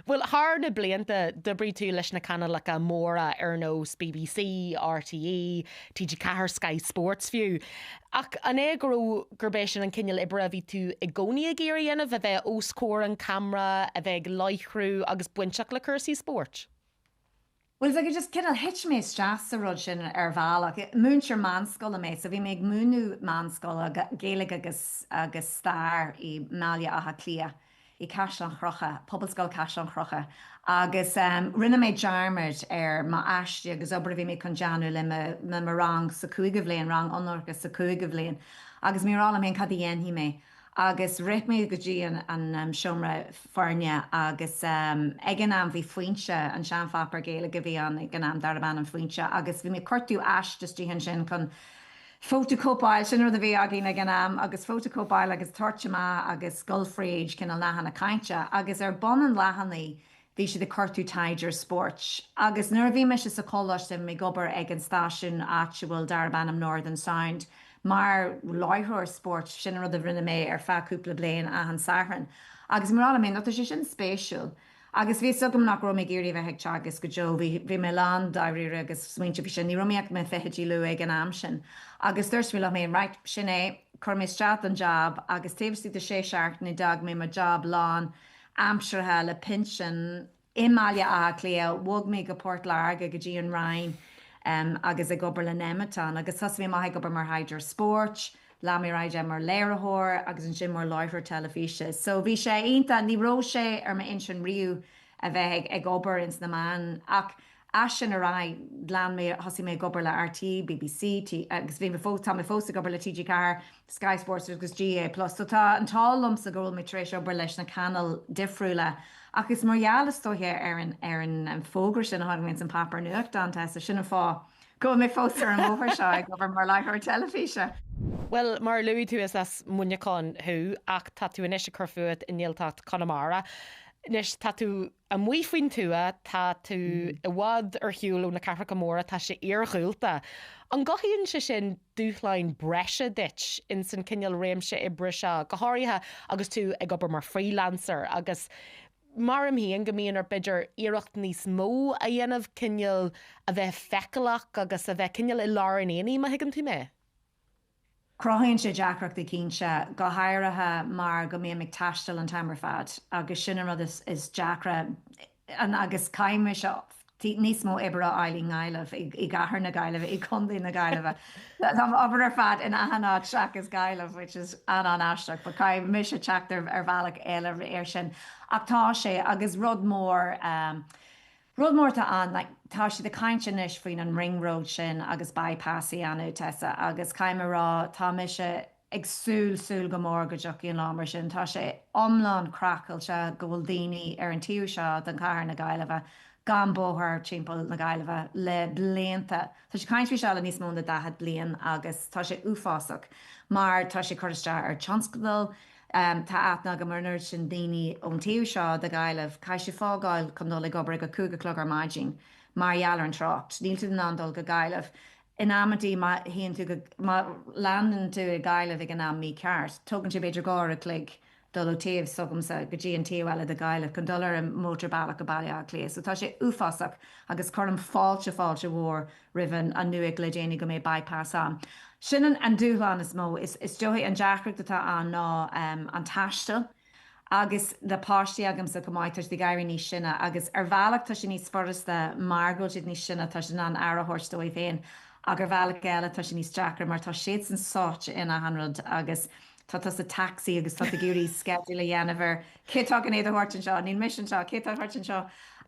Bhuel, thar na blianta, d'oibrigh tú leis na canálacha móra ar nós BBC, RTÉ, TG4, Sky Sports fiú. Ach an é go raibh, gurb é sin an cineál oibre a bhí tú i gcónaí ag iarraidh a dhéanamh, a bheith os comhair an chamera, a bheith ag láithriú agus bainteach le cúrsaí spóirt? Bhuel, like, just cineál thit mé isteach sa rud sin ar bhealach. Múinteoir meánscoile mé, so bhí mé ag múineadh meánscoile, Gaeilge agus agus stair i mBaile Átha Cliath, i Caisleán Chrocha, Pobalscoil Caisleán Chrocha. Agus rinne mé dearmad ar m'aiste agus obair a bhí mé chun déanamh le mo le mo rang sa cúigiú bhliain, rang onóracha sa cúigiú bhliain. Agus mé ag rá liom féin cad a dhéanfaidh mé? Agus rith mé go dtí an seomra foirne agus ag an am bhí Foinse, an seanpháipéar Gaeilge a bhí ann ag an am darb ainm Foinse agus bhí mé ag cuartú aiste istigh ansin chun fótachóipeáil, sin an rud a bhí againn ag an am agus fótachóipeáil agus tabhairt amach agus dul fríd cineál nathanna cainte agus ar bun an leathanaigh Bhí siad ag cuartú taighdeoir spóirt. Agus nuair a bhí mise sa choláiste bhí mé ag obair ag an stáisiún áitiúil darb ainm Northern Sound mar láithreoir spóirt, sin an rud a rinne mé ar feadh cúpla bliain achan Satharn. Agus mé ag rá liom féin, tá sé sin spéisiúil. Agus bhí fhios agam nach raibh mé ag iarraidh a bheith ag teagasc go deo, bhí, bhí mé lán dáiríre agus smaointe faoi sin, ní raibh mé ach i mo fichidí luath ag an am sin. Agus dúirt mé liom féin, right, sin é, chuir mé isteach don job agus taobh istigh de sé seachtaine d'fhág mé mo job lán aimseartha le pinsean i mBaile Átha Cliath, bhog mé go Port Láirge go dtí an Rinn agus ag obair le Nemeton agus thosaigh mé amach ag obair mar thaighdeoir spóirt, lean mé ar aghaidh mar léiritheoir agus ansin mar láithreoir teilifíse. So bhí sé iontach, ní raibh sé ar m'intinn riamh a bheith ag obair ins na meáin ach As sin ar aghaidh, lean mé, thosaigh mé ag obair le RTÉ, BBC, T, agus bhí mé fós, tá mé fós ag obair le TG4, Sky Sports agus GAA Plus. So tá an t-ádh liomsa go bhfuil mé tar éis obair leis na cainéil difriúla ach is mar gheall is dóiche ar an, ar an fógra sin a chonaic mé ins an páipéar nuachtáin, Tessa, sin an fáth go bhfuil mé fós ar an mbóthar seo ag obair mar láithreoir teilifíse. Bhuel, mar a luaigh tú, is as Muineachán thú ach tá tú anois ag cur fút i nGaeltacht Chonamara. Anois, tá tú amuigh faoin tuath, tá tú i bhfad ar shiúl ó na cathracha móra, tá sé iarghúlta. An gcothaíonn sé sin dúshláin breise duit ins an cineál réimse oibre seo, go háirithe agus tú ag obair mar freelancer agus maram féin go mbíonn ort b'fhéidir iarracht níos mó a dhéanamh cineál a bheith feiceálach agus a bheith cineál i lár an aonaigh, má thuigeann tú mé? Cruthaíonn sé deacrachtaí cinnte, go háirithe mar go mbím ag taisteal an t-am ar fad agus sin an rud is deacra agus caithfidh mise níos mó oibre a fháil i nGaillimh, i gcathair na Gaillimhe, i gContae na Gaillimhe. Tá m'obair ar fad in achan áit seachas Gaillimh, which is an-an-aisteach, but caithfidh mise teacht ar bhealach eile air sin. Ach tá sé agus rud mór, Rud mór atá ann, like, tá siad ag caint anois faoin an ring road sin agus bypass a dhéanamh, Tessa, agus caithfidh mé a rá, tá mise ag súil, súil go mór go dtiocfaidh an lá mar sin. Tá sé iomlán craiceáilte go bhfuil daoine ar an taobh seo den chathair na Gaillimhe gan bóthar timpeall na Gaillimhe le blianta. Tá siad ag caint faoi seo le níos mó na 40 bliain agus tá sé uafásach mar tá sé ag cur isteach ar tionscadail, Tá aithne agam ar an oiread sin daoine ón taobh seo de Ghaillimh, caithfidh siad fágáil chun dul ag obair ag a 5 a chlog ar maidin mar gheall ar an trácht. Níl siad in ann dul go Gaillimh. In amantaí má théann tú go, má leanann tú i Gaillimh ag an am mícheart, tógann sé b'fhéidir 2 uair a chloig dul ó taobh s'agamsa go dtí an taobh eile de Ghaillimh chun dul ar an mótarbealach go Baile Átha Cliath. So tá sé uafásach agus cuirim fáilte, fáilte mhór roimh an nuacht le déanaí go mbeidh bypass ann. Sin an dúshlán is mó. Is dóiche an deacracht atá ann ná an taisteal agus le páistí agamsa chomh maith, tá siad ag éirí níos sine agus ar bhealach tá sé níos furasta mar go bhfuil siad níos sine, tá siad in ann aire a thabhairt dóibh féin ach ar bhealach eile tá sé níos deacra mar tá siadsan sáite in achan rud agus tá tú sa taxi agus tá tú ag iarraidh schedule a dhéanamh ar cé atá chun iad a thabhairt anseo, níl mise anseo, cé atá a thabhairt anseo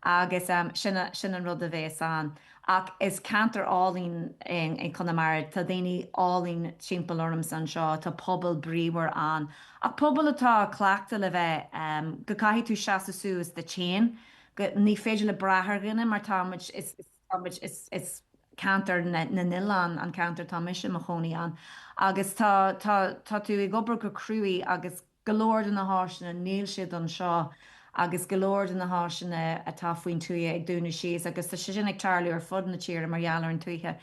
agus sin sin an rud a bhéas ann. Ach is ceantar álainn é Conamara, tá daoine álainn timpeall ormsa anseo, tá pobal bríomhar ann, ach pobal atá cleachta le bheith, go caithfidh tú seasamh suas duit féin, go, ní féidir le brath ar dhuine mar tá muid, is, tá muid, is, is ceantar na n-oileán an ceantar atá mise i mo chónaí ann agus tá, tá, tá tú ag obair go cruaidh agus Go leor de na háiseanna, níl siad anseo agus go leor de na háiseanna atá faoin tuaithe ag dúnadh síos agus tá sé sin ag tarlú ar fud na tíre mar gheall ar an tuaithe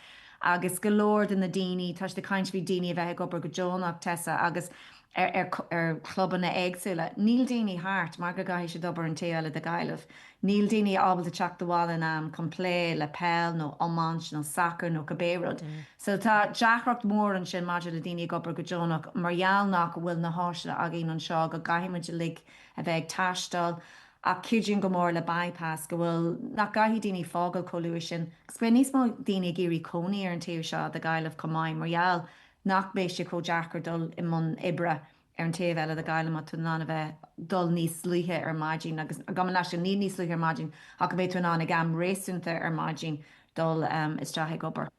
agus go leor de na daoine, tá siad ag caint faoi daoine a bheith ag obair go deonach, Tessa, agus. ar ar chlubanna éagsúla. Níl daoine thart mar go gcaithfidh siad obair an taobh eile de Ghaillimh. Níl daoine ábalta teacht abhaile in am chun plé le peil nó iomáint nó sacar nó cibé rud. So tá deacracht mhór ansin maidir le daoine ag obair go deonach mar gheall nach bhfuil na háiseanna againn anseo go gcaithfidh muid uilig a bheith ag taisteal ach cuidíonn go mór le bypass go bhfuil nach gcaithfidh daoine fágáil chomh luath sin agus beidh níos mó daoine ag iarraidh cónaí ar an taobh seo de Ghaillimh chomh maith mar gheall nach mbeidh sé chomh deacair dul i mbun oibre ar an taobh eile de Ghaillimh má tá tú in ann a bheith dul níos luaithe ar maidin agus gabh mo leithscéal ní níos luaithe ar maidin ach go mbeidh tú in ann ag am réasúnta ar maidin dul isteach ag obair.